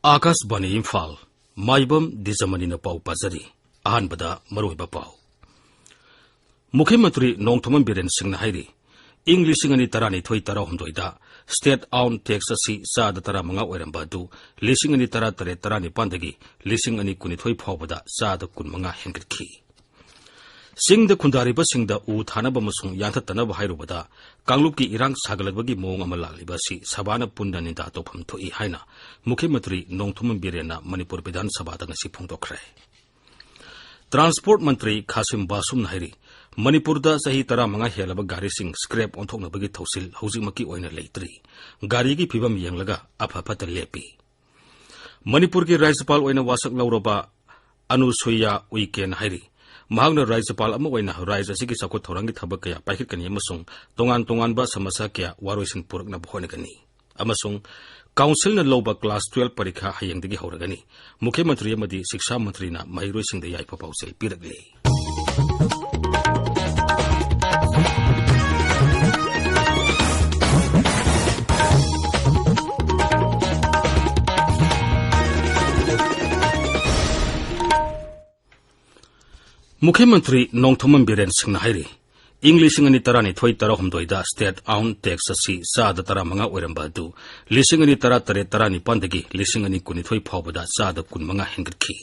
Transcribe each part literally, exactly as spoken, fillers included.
ꯑꯥꯀꯥꯁꯕꯥꯅꯤ ꯏꯝꯐꯥꯜ, ꯃꯥꯏꯕꯝ ꯗꯤꯖꯃꯅꯤꯅ ꯄꯥꯎ ꯄꯥꯖꯔꯤ꯫ ꯑꯍꯥꯟꯕꯗ ꯃꯔꯨꯑꯣꯏꯕ ꯄꯥꯎ꯫ ꯃꯨꯈ꯭ꯌ ꯃꯟꯇ꯭ꯔꯤ ꯅꯣꯡꯊꯣꯝꯕꯝ ꯕꯤꯔꯦꯟ ꯁꯤꯡꯅ ꯍꯥꯏꯔꯤ, ꯏꯪ ꯂꯤꯁꯤꯡ ꯑꯅꯤ ꯇꯔꯥꯅꯤꯊꯣꯏ ꯇꯔꯥꯍꯨꯝꯗꯣꯏꯗ state own tax ꯑꯁꯤ ꯆꯥꯗ ꯇꯔꯥꯃꯉꯥ ꯑꯣꯏꯔꯝꯕ ꯑꯗꯨ ꯂꯤꯁꯤꯡ ꯑꯅꯤ ꯇꯔꯥꯇꯔꯦꯠ ꯇꯔꯥꯅꯤꯄꯥꯟꯗꯒꯤ ꯂꯤꯁꯤꯡ ꯑꯅꯤ ꯀꯨꯟꯅꯤꯊꯣꯏ ꯐꯥꯎꯕꯗ ꯆꯥꯗ ꯀꯨꯟꯃꯉꯥ ꯍꯦꯟꯒꯠꯈꯤ꯫ ꯆꯤꯡꯗ ꯈꯨꯟꯗꯥꯔꯤꯕꯁꯤꯡꯗ ꯎ ꯊꯥꯅꯕ ꯑꯃꯁꯨꯡ ꯌꯥꯟꯊꯠꯇꯅꯕ ꯍꯥꯏꯔꯨꯕꯗ ꯀꯥꯡꯂꯨꯞꯀꯤ ꯏꯔꯥꯡ ꯁꯥꯒꯠꯂꯛꯄꯒꯤ ꯃꯑꯣꯡ ꯑꯃ ꯂꯥꯛꯂꯤꯕ ꯑꯁꯤ ꯁꯚꯥꯅ ꯄꯨꯟꯅ ꯅꯤꯟꯗꯥ ꯇꯧꯐꯝ ꯊꯣꯛꯏ ꯍꯥꯏꯅ ꯃꯨꯈ꯭ꯌ ꯃꯟꯇ꯭ꯔꯤ ꯅꯣꯡꯊꯣꯝꯕꯝ ꯕꯤꯔꯦꯟꯅ ꯃꯅꯤꯄꯨꯔ ꯕꯤꯙꯥꯟ ꯁꯚꯥꯗ ꯉꯁꯤ ꯐꯣꯡꯗꯣꯛꯈ꯭ꯔꯦ꯫ ꯇ꯭ꯔꯥꯟꯁꯄꯣꯔꯠ ꯃꯟꯇ꯭ꯔꯤ ꯈꯥꯁꯤꯝ ꯕꯥꯁꯨꯝꯅ ꯍꯥꯏꯔꯤ, ꯃꯅꯤꯄꯨꯔꯗ ꯆꯍꯤ ꯇꯔꯥꯃꯉꯥ ꯍꯦꯜꯂꯕ ꯒꯥꯔꯤꯁꯤꯡ scrap ꯑꯣꯟꯊꯣꯛꯅꯕꯒꯤ ꯊꯧꯁꯤꯜ ꯍꯧꯖꯤꯛꯃꯛꯀꯤ ꯑꯣꯏꯅ ꯂꯩꯇ꯭ꯔꯤ꯫ ꯒꯥꯔꯤꯒꯤ ꯐꯤꯕꯝ ꯌꯦꯡꯂꯒ ꯑꯐ ꯐꯠꯇ ꯂꯦꯞꯄꯤ꯫ ꯃꯅꯤꯄꯨꯔꯒꯤ ꯔꯥꯖ꯭ꯌꯄꯥꯜ ꯑꯣꯏꯅ ꯋꯥꯁꯛ ꯂꯧꯔꯕ ꯑꯅꯨꯁꯨꯏꯌꯥ ꯎꯏꯀꯦꯟ ꯍꯥꯏꯔꯤ, ꯃꯍꯥꯛꯅ ꯔꯥꯖ꯭ꯌꯄꯥꯜ ꯑꯃ ꯑꯣꯏꯅ ꯔꯥꯖ꯭ꯌ ꯑꯁꯤꯒꯤ ꯆꯥꯎꯈꯠ ꯊꯧꯔꯥꯡꯒꯤ ꯊꯕꯛ ꯀꯌꯥ ꯄꯥꯏꯈꯠꯀꯅꯤ ꯑꯃꯁꯨꯡ ꯇꯣꯉꯥꯟ ꯇꯣꯉꯥꯟꯕ ꯁꯃꯁ꯭ꯌꯥ ꯀꯌꯥ ꯋꯥꯔꯣꯏꯁꯤꯟ ꯄꯨꯔꯛꯅꯕ ꯍꯣꯠꯅꯒꯅꯤ꯫ ꯑꯃꯁꯨꯡ ꯀꯥꯎꯟꯁꯤꯜꯅ ꯂꯧꯕ class twelve ꯄꯔꯤꯈꯥ ꯍꯌꯦꯡꯗꯒꯤ ꯍꯧꯔꯒꯅꯤ꯫ ꯃꯨꯈ꯭ꯌ ꯃꯟꯇ꯭ꯔꯤ ꯑꯃꯗꯤ ꯁꯤꯛꯁꯥ ꯃꯟꯇ꯭ꯔꯤꯅ ꯃꯍꯩꯔꯣꯏꯁꯤꯡꯗ ꯌꯥꯏꯐ ꯄꯥꯎꯖꯦꯜ ꯄꯤꯔꯛꯂꯤ꯫ ꯃꯨꯈ꯭ꯌ ꯃꯟꯇ꯭ꯔꯤ ꯅꯣꯡꯊꯣꯝꯕꯝ ꯕꯤꯔꯦꯟ ꯁꯤꯡꯅ ꯍꯥꯏꯔꯤ, ꯏꯪ ꯂꯤꯁꯤꯡ ꯑꯅꯤ ꯇꯔꯥꯅꯤꯊꯣꯏ ꯇꯔꯥꯍꯨꯝꯗꯣꯏꯗ state own tax ꯑꯁꯤ ꯆꯥꯗ ꯇꯔꯥꯃꯉꯥ ꯑꯣꯏꯔꯝꯕ ꯑꯗꯨ ꯂꯤꯁꯤꯡ ꯑꯅꯤ ꯇꯔꯥꯇꯔꯦꯠ ꯇꯔꯥꯅꯤꯄꯥꯟꯗꯒꯤ ꯂꯤꯁꯤꯡ ꯑꯅꯤ ꯀꯨꯟꯅꯤꯊꯣꯏ ꯐꯥꯎꯕꯗ ꯆꯥꯗ ꯀꯨꯟꯃꯉꯥ ꯍꯦꯟꯒꯠꯈꯤ꯫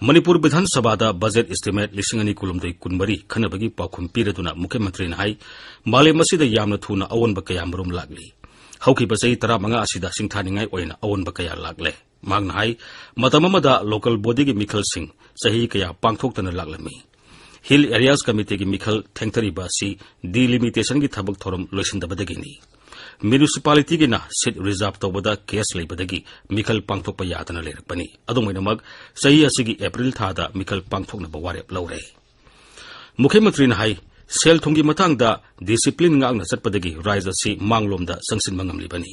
ꯃꯅꯤꯄꯨꯔ ꯕꯤꯙꯥꯟ ꯁꯚꯥꯗ ꯕꯖꯦꯠ estimate ꯂꯤꯁꯤꯡ ꯑꯅꯤ ꯀꯨꯟꯍꯨꯝꯗꯣꯏ ꯀꯨꯟꯃꯔꯤ ꯈꯟꯅꯕꯒꯤ ꯄꯥꯎꯈꯨꯝ ꯄꯤꯔꯗꯨꯅ ꯃꯨꯈ꯭ꯌ ꯃꯟꯇ꯭ꯔꯤꯅ ꯍꯥꯏ, ꯃꯥꯂꯦꯝ ꯑꯁꯤꯗ ꯌꯥꯝꯅ ꯊꯨꯅ ꯑꯑꯣꯟꯕ ꯀꯌꯥ ꯃꯔꯨꯝ ꯂꯥꯛꯂꯤ꯫ ꯍꯧꯈꯤꯕ ꯆꯍꯤ ꯇꯔꯥꯃꯉꯥ ꯑꯁꯤꯗ ꯁꯤꯡꯊꯥꯅꯤꯡꯉꯥꯏ ꯑꯣꯏꯅ ꯑꯑꯣꯟꯕ ꯀꯌꯥ ꯂꯥꯛꯂꯦ꯫ ꯃꯍꯥꯛꯅ ꯍꯥꯏ, ꯃꯇꯝ ꯑꯃꯗ local bodyꯒꯤ ꯃꯤꯈꯜꯁꯤꯡ ꯆꯍꯤ ꯀꯌꯥ ꯄꯥꯡꯊꯣꯛꯇꯅ ꯂꯥꯛꯂꯝꯃꯤ꯫ Hill Areas Committeeꯒꯤ ꯃꯤꯈꯜ ꯊꯦꯡꯊꯔꯤꯕ ꯑꯁꯤ delimitationꯒꯤ ꯊꯕꯛ ꯊꯧꯔꯝ ꯂꯣꯏꯁꯤꯟꯗꯕꯗꯒꯤꯅꯤ꯫ Municipalityꯒꯤꯅ seat reserve ꯇꯧꯕꯗ case ꯂꯩꯕꯗꯒꯤ ꯃꯤꯈꯜ ꯄꯥꯡꯊꯣꯛꯄ ꯌꯥꯗꯅ ꯂꯩꯔꯛꯄꯅꯤ꯫ ꯑꯗꯨꯝ ꯑꯣꯏꯅꯃꯛ, ꯆꯍꯤ ꯑꯁꯤꯒꯤ April ꯊꯥꯗ ꯃꯤꯈꯜ ꯄꯥꯡꯊꯣꯛꯅꯕ ꯋꯥꯔꯦꯞ ꯂꯧꯔꯦ꯫ ꯃꯨꯈ꯭ꯌ ꯃꯟꯇ꯭ꯔꯤꯅ ꯍꯥꯏ, ꯁꯦꯜ ꯊꯨꯝꯒꯤ ꯃꯇꯥꯡꯗ discipline ꯉꯥꯛꯅ ꯆꯠꯄꯗꯒꯤ ꯔꯥꯖ꯭ꯌ ꯑꯁꯤ ꯃꯥꯡꯂꯣꯝꯗ ꯆꯪꯁꯤꯟꯕ ꯉꯝꯂꯤꯕꯅꯤ꯫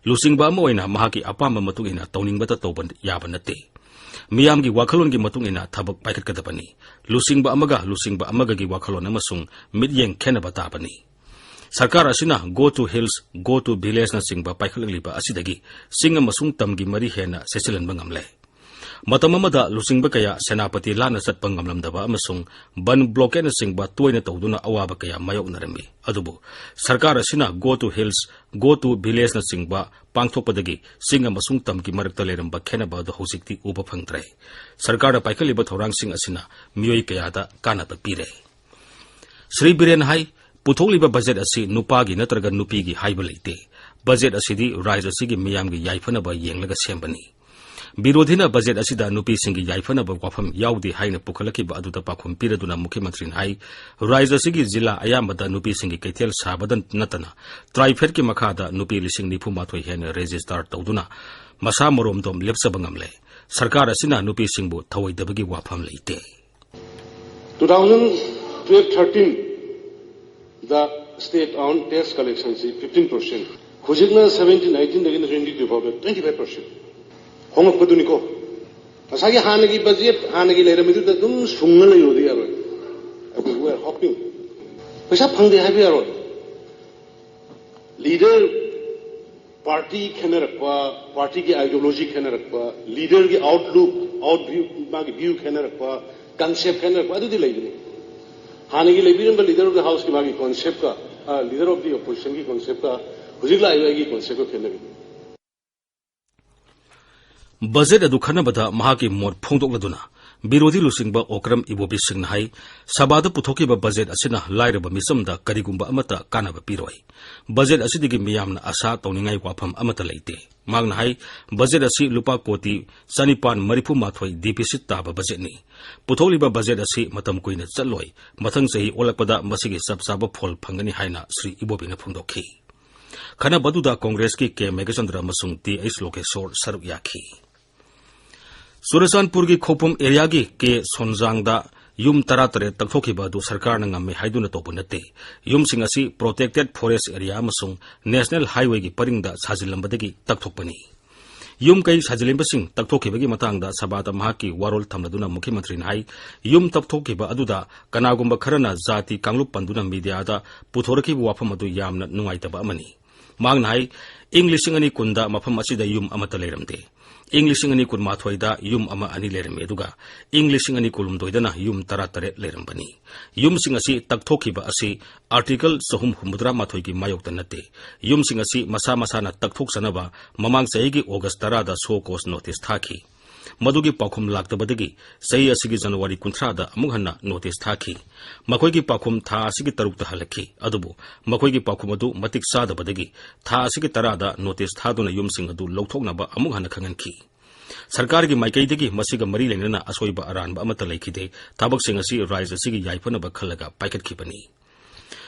ꯂꯨꯆꯤꯡꯕ ꯑꯃ ꯑꯣꯏꯅ ꯃꯍꯥꯛꯀꯤ ꯑꯄꯥꯝꯕ ꯃꯇꯨꯡ ꯏꯟꯅ ꯇꯧꯅꯤꯡꯕꯇ ꯇꯧꯕ ꯌꯥꯕ ꯅꯠꯇꯦ꯫ ꯃꯤꯌꯥꯝꯒꯤ ꯋꯥꯈꯜꯂꯣꯟꯒꯤ ꯃꯇꯨꯡ ꯏꯟꯅ ꯊꯕꯛ ꯄꯥꯏꯈꯠꯀꯗꯕꯅꯤ꯫ ꯂꯨꯆꯤꯡꯕ ꯑꯃꯒ ꯂꯨꯆꯤꯡꯕ ꯑꯃꯒꯒꯤ ꯋꯥꯈꯜꯂꯣꯟ ꯑꯃꯁꯨꯡ ꯃꯤꯠꯌꯦꯡ ꯈꯦꯠꯅꯕ ꯇꯥꯕꯅꯤ꯫ ꯁꯔꯀꯥꯔ ꯑꯁꯤꯅ Go to Hills, Go to Villageꯅꯆꯤꯡꯕ ꯄꯥꯏꯈꯠꯂꯛꯂꯤꯕ ꯑꯁꯤꯗꯒꯤ ꯆꯤꯡ ꯑꯃꯁꯨꯡ ꯇꯝꯒꯤ ꯃꯔꯤ ꯍꯦꯟꯅ ꯆꯦꯠꯁꯤꯜꯍꯟꯕ ꯉꯝꯂꯦ꯫ ꯃꯇꯝ ꯑꯃꯗ ꯂꯨꯆꯤꯡꯕ ꯀꯌꯥ ꯁꯦꯅꯥꯄꯇꯤ ꯂꯥꯟꯅ ꯆꯠꯄ ꯉꯝꯂꯝꯗꯕ ꯑꯃꯁꯨꯡ ꯕꯟ ꯕ꯭ꯂꯣꯀꯦꯠꯅꯆꯤꯡꯕ ꯇꯣꯏꯅ ꯇꯧꯗꯨꯅ ꯑꯋꯥꯕ ꯀꯌꯥ ꯃꯥꯌꯣꯛꯅꯔꯝꯃꯤ꯫ ꯑꯗꯨꯕꯨ ꯁꯔꯀꯥꯔ ꯑꯁꯤꯅ Go to Hills, Go to Villageꯅꯆꯤꯡꯕ ꯄꯥꯡꯊꯣꯛꯄꯗꯒꯤ ꯆꯤꯡ ꯑꯃꯁꯨꯡ ꯇꯝꯒꯤ ꯃꯔꯛꯇ ꯂꯩꯔꯝꯕ ꯈꯦꯠꯅꯕ ꯑꯗꯨ ꯍꯧꯖꯤꯛꯇꯤ ꯎꯕ ꯐꯪꯗ꯭ꯔꯦ꯫ ꯁꯔꯀꯥꯔꯅ ꯄꯥꯏꯈꯠꯂꯤꯕ ꯊꯧꯔꯥꯡꯁꯤꯡ ꯑꯁꯤꯅ ꯃꯤꯑꯣꯏ ꯀꯌꯥꯗ ꯀꯥꯟꯅꯕ ꯄꯤꯔꯦ꯫ ꯁ꯭ꯔꯤ ꯕꯤꯔꯦꯟ ꯍꯥꯏ, ꯄꯨꯊꯣꯛꯂꯤꯕ ꯕꯖꯦꯠ ꯑꯁꯤ ꯅꯨꯄꯥꯒꯤ ꯅꯠꯇ꯭ꯔꯒ ꯅꯨꯄꯤꯒꯤ ꯍꯥꯏꯕ ꯂꯩꯇꯦ꯫ ꯕꯖꯦꯠ ꯑꯁꯤꯗꯤ ꯔꯥꯖ꯭ꯌ ꯑꯁꯤꯒꯤ ꯃꯤꯌꯥꯝꯒꯤ ꯌꯥꯏꯐꯅꯕ ꯌꯦꯡꯂꯒ ꯁꯦꯝꯕꯅꯤ꯫ ꯕꯤꯔꯣꯙꯤꯅ ꯕꯖꯦꯠ ꯑꯁꯤꯗ ꯅꯨꯄꯤꯁꯤꯡꯒꯤ ꯌꯥꯏꯐꯅꯕ ꯋꯥꯐꯝ ꯌꯥꯎꯗꯦ ꯍꯥꯏꯅ ꯄꯨꯈꯠꯂꯛꯈꯤꯕ ꯑꯗꯨꯗ ꯄꯥꯎꯈꯨꯝ ꯄꯤꯔꯗꯨꯅ ꯃꯨꯈ꯭ꯌ ꯃꯟꯇ꯭ꯔꯤꯅ ꯍꯥꯏ, ꯔꯥꯖ꯭ꯌ ꯑꯁꯤꯒꯤ ꯖꯤꯂꯥ ꯑꯌꯥꯝꯕꯗ ꯅꯨꯄꯤꯁꯤꯡꯒꯤ ꯀꯩꯊꯦꯜ ꯁꯥꯕꯗ ꯅꯠꯇꯅ ꯇ꯭ꯔꯥꯏꯐꯦꯗꯀꯤ ꯃꯈꯥꯗ ꯅꯨꯄꯤ ꯂꯤꯁꯤꯡ ꯅꯤꯐꯨ ꯃꯥꯊꯣꯏ ꯍꯦꯟꯅ ꯔꯦꯖꯤꯁꯇꯥꯔ ꯇꯧꯗꯨꯅ ꯃꯁꯥ ꯃꯔꯣꯝꯗꯣꯝ ꯂꯦꯞꯆꯕ ꯉꯝꯂꯦ꯫ ꯁꯔꯀꯥꯔ ꯑꯁꯤꯅ ꯅꯨꯄꯤꯁꯤꯡꯕꯨ ꯊꯧꯑꯣꯏꯗꯕꯒꯤ ꯋꯥꯐꯝ ꯂꯩꯇꯦ꯫ Two thousand twelve thirteen, the state on tax collection ꯁꯤ fifteen percent꯫ ꯍꯧꯖꯤꯛꯅ seventeen eighteen ꯗꯒꯤꯅ twenty two ꯐꯥꯎꯗ twenty five percent꯫ ꯍꯣꯡꯉꯛꯄꯗꯨꯅꯤꯀꯣ꯫ ꯉꯁꯥꯏꯒꯤ ꯍꯥꯟꯅꯒꯤ ꯕꯖꯦꯠ, ꯍꯥꯟꯅꯒꯤ ꯂꯩꯔꯝꯃꯤꯗꯨꯗ ꯑꯗꯨꯝ ꯁꯨꯡꯉ ꯂꯩꯌꯣꯗꯤ ꯌꯥꯔꯣꯏ꯫ ꯑꯩꯈꯣꯏ we are hoping꯫ ꯄꯩꯁꯥ ꯐꯪꯗꯦ ꯍꯥꯏꯕ ꯌꯥꯔꯣꯏ꯫ Leader, party ꯈꯦꯠꯅꯔꯛꯄ, partyꯒꯤ ideology ꯈꯦꯠꯅꯔꯛꯄ, leaderꯒꯤ outlook, out view, ꯃꯥꯒꯤ view ꯈꯦꯠꯅꯔꯛꯄ, concept ꯈꯦꯠꯅꯔꯛꯄ ꯑꯗꯨꯗꯤ ꯂꯩꯕꯅꯤ꯫ ꯍꯥꯟꯅꯒꯤ ꯂꯩꯕꯤꯔꯝꯕ leader of the houseꯀꯤ ꯃꯥꯒꯤ conceptꯀ, ꯑ, leader of the oppositionꯒꯤ conceptꯀ ꯍꯧꯖꯤꯛ ꯂꯥꯛꯏꯕ ꯑꯩꯒꯤ conceptꯀ ꯈꯦꯠꯅꯒꯅꯤ꯫ ꯕꯖꯦꯠ ꯑꯗꯨ ꯈꯟꯅꯕꯗ ꯃꯍꯥꯛꯀꯤ ꯃꯣꯠ ꯐꯣꯡꯗꯣꯛꯂꯗꯨꯅ ꯕꯤꯔꯣꯙꯤ ꯂꯨꯆꯤꯡꯕ ꯑꯣꯀ꯭ꯔꯝ ꯏꯕꯣꯕꯤ ꯁꯤꯡꯅ ꯍꯥꯏ, ꯁꯚꯥꯗ ꯄꯨꯊꯣꯛꯈꯤꯕ ꯕꯖꯦꯠ ꯑꯁꯤꯅ ꯂꯥꯏꯔꯕ ꯃꯤꯆꯝꯗ ꯀꯔꯤꯒꯨꯝꯕ ꯑꯃꯠꯇ ꯀꯥꯟꯅꯕ ꯄꯤꯔꯣꯏ꯫ ꯕꯖꯦꯠ ꯑꯁꯤꯗꯒꯤ ꯃꯤꯌꯥꯝꯅ ꯑꯁꯥ ꯇꯧꯅꯤꯡꯉꯥꯏ ꯋꯥꯐꯝ ꯑꯃꯠꯇ ꯂꯩꯇꯦ꯫ ꯃꯍꯥꯛꯅ ꯍꯥꯏ, ꯕꯖꯦꯠ ꯑꯁꯤ ꯂꯨꯄꯥ ꯀꯣꯇꯤ ꯆꯅꯤꯄꯥꯟ ꯃꯔꯤꯐꯨ ꯃꯥꯊꯣꯏ deficit ꯇꯥꯕ ꯕꯖꯦꯠꯅꯤ꯫ ꯄꯨꯊꯣꯛꯂꯤꯕ ꯕꯖꯦꯠ ꯑꯁꯤ ꯃꯇꯝ ꯀꯨꯏꯅ ꯆꯠꯂꯣꯏ꯫ ꯃꯊꯪ ꯆꯍꯤ ꯑꯣꯜꯂꯛꯄꯗ ꯃꯁꯤꯒꯤ ꯆꯞ ꯆꯥꯕ ꯐꯣꯜ ꯐꯪꯒꯅꯤ ꯍꯥꯏꯅ ꯁ꯭ꯔꯤ ꯏꯕꯣꯕꯤꯅ ꯐꯣꯡꯗꯣꯛꯈꯤ꯫ ꯈꯟꯅꯕ ꯑꯗꯨꯗ ꯀꯣꯡꯒ꯭ꯔꯦꯁꯀꯤ ꯀꯦ ꯃꯦꯘꯆꯟꯗ꯭ꯔ ꯑꯃꯁꯨꯡ ꯇꯤ ꯑꯩꯆ ꯂꯣꯀꯦꯁꯣꯔ ꯁꯔꯨꯛ ꯌꯥꯈꯤ꯫ ꯆꯨꯔꯆꯥꯟꯄꯨꯔꯒꯤ ꯈꯧꯄꯨꯝ ꯑꯦꯔꯤꯌꯥꯒꯤ ꯀꯦ ꯁꯣꯟꯖꯥꯡꯗ ꯌꯨꯝ ꯇꯔꯥꯇꯔꯦꯠ ꯇꯛꯊꯣꯛꯈꯤꯕ ꯑꯗꯨ ꯁꯔꯀꯥꯔꯅ ꯉꯝꯃꯦ ꯍꯥꯏꯗꯨꯅ ꯇꯧꯕ ꯅꯠꯇꯦ꯫ ꯌꯨꯝꯁꯤꯡ ꯑꯁꯤ protected forest area ꯑꯃꯁꯨꯡ National Highwayꯒꯤ ꯄꯔꯤꯡꯗ ꯁꯥꯖꯤꯜꯂꯝꯕꯗꯒꯤ ꯇꯛꯊꯣꯛꯄꯅꯤ꯫ ꯌꯨꯝ ꯀꯩ ꯁꯥꯖꯤꯜꯂꯤꯕꯁꯤꯡ ꯇꯛꯊꯣꯛꯈꯤꯕꯒꯤ ꯃꯇꯥꯡꯗ ꯁꯚꯥꯗ ꯃꯍꯥꯛꯀꯤ ꯋꯥꯔꯣꯜ ꯊꯝꯂꯗꯨꯅ ꯃꯨꯈ꯭ꯌ ꯃꯟꯇ꯭ꯔꯤꯅ ꯍꯥꯏ, ꯌꯨꯝ ꯇꯛꯊꯣꯛꯈꯤꯕ ꯑꯗꯨꯗ ꯀꯅꯥꯒꯨꯝꯕ ꯈꯔꯅ ꯖꯥꯇꯤ ꯀꯥꯡꯂꯨꯞ ꯄꯟꯗꯨꯅ ꯃꯤꯗꯤꯌꯥꯗ ꯄꯨꯊꯣꯔꯛꯈꯤꯕ ꯋꯥꯐꯝ ꯑꯗꯨ ꯌꯥꯝꯅ ꯅꯨꯡꯉꯥꯏꯇꯕ ꯑꯃꯅꯤ꯫ ꯃꯍꯥꯛꯅ ꯍꯥꯏ, ꯏꯪ ꯂꯤꯁꯤꯡ ꯑꯅꯤ ꯀꯨꯟꯗ ꯃꯐꯝ ꯑꯁꯤꯗ ꯌꯨꯝ ꯑꯃꯠꯇ ꯂꯩꯔꯝꯗꯦ꯫ ꯏꯪ ꯂꯤꯁꯤꯡ ꯑꯅꯤ ꯀꯨꯟꯃꯥꯊꯣꯏꯗ ꯌꯨꯝ ꯑꯃ ꯑꯅꯤ ꯂꯩꯔꯝꯃꯤ, ꯑꯗꯨꯒ ꯏꯪ ꯂꯤꯁꯤꯡ ꯑꯅꯤ ꯀꯨꯟꯍꯨꯝꯗꯣꯏꯗꯅ ꯌꯨꯝ ꯇꯔꯥꯇꯔꯦꯠ ꯂꯩꯔꯝꯕꯅꯤ꯫ ꯌꯨꯝꯁꯤꯡ ꯑꯁꯤ ꯇꯛꯊꯣꯛꯈꯤꯕ ꯑꯁꯤ Article ꯆꯍꯨꯝ ꯍꯨꯝꯐꯨꯇꯔꯥ ꯃꯥꯊꯣꯏꯒꯤ ꯃꯥꯌꯣꯛꯇ ꯅꯠꯇꯦ꯫ ꯌꯨꯝꯁꯤꯡ ꯑꯁꯤ ꯃꯁꯥ ꯃꯁꯥꯅ ꯇꯛꯊꯣꯛꯆꯅꯕ ꯃꯃꯥꯡ ꯆꯍꯤꯒꯤ August ꯇꯔꯥꯗ show cause notice ꯊꯥꯈꯤ꯫ ꯃꯗꯨꯒꯤ ꯄꯥꯎꯈꯨꯝ ꯂꯥꯛꯇꯕꯗꯒꯤ ꯆꯍꯤ ꯑꯁꯤꯒꯤ January ꯀꯨꯟꯊ꯭ꯔꯥꯗ ꯑꯃꯨꯛ ꯍꯟꯅ notice ꯊꯥꯈꯤ꯫ ꯃꯈꯣꯏꯒꯤ ꯄꯥꯎꯈꯨꯝ ꯊꯥ ꯑꯁꯤꯒꯤ ꯇꯔꯨꯛꯇ ꯍꯜꯂꯛꯈꯤ꯫ ꯑꯗꯨꯕꯨ ꯃꯈꯣꯏꯒꯤ ꯄꯥꯎꯈꯨꯝ ꯑꯗꯨ ꯃꯇꯤꯛ ꯆꯥꯗꯕꯗꯒꯤ ꯊꯥ ꯑꯁꯤꯒꯤ ꯇꯔꯥꯗ notice ꯊꯥꯗꯨꯅ ꯌꯨꯝꯁꯤꯡ ꯑꯗꯨ ꯂꯧꯊꯣꯛꯅꯕ ꯑꯃꯨꯛ ꯍꯟꯅ ꯈꯪꯍꯟꯈꯤ꯫ ꯁꯔꯀꯥꯔꯒꯤ ꯃꯥꯏꯀꯩꯗꯒꯤ ꯃꯁꯤꯒ ꯃꯔꯤ ꯂꯩꯅꯅ ꯑꯁꯣꯏꯕ ꯑꯔꯥꯟꯕ ꯑꯃꯠꯇ ꯂꯩꯈꯤꯗꯦ꯫ ꯊꯕꯛꯁꯤꯡ ꯑꯁꯤ ꯔꯥꯏꯖ ꯑꯁꯤꯒꯤ ꯌꯥꯏꯐꯅꯕ ꯈꯜꯂꯒ ꯄꯥꯏꯈꯠꯈꯤꯕꯅꯤ꯫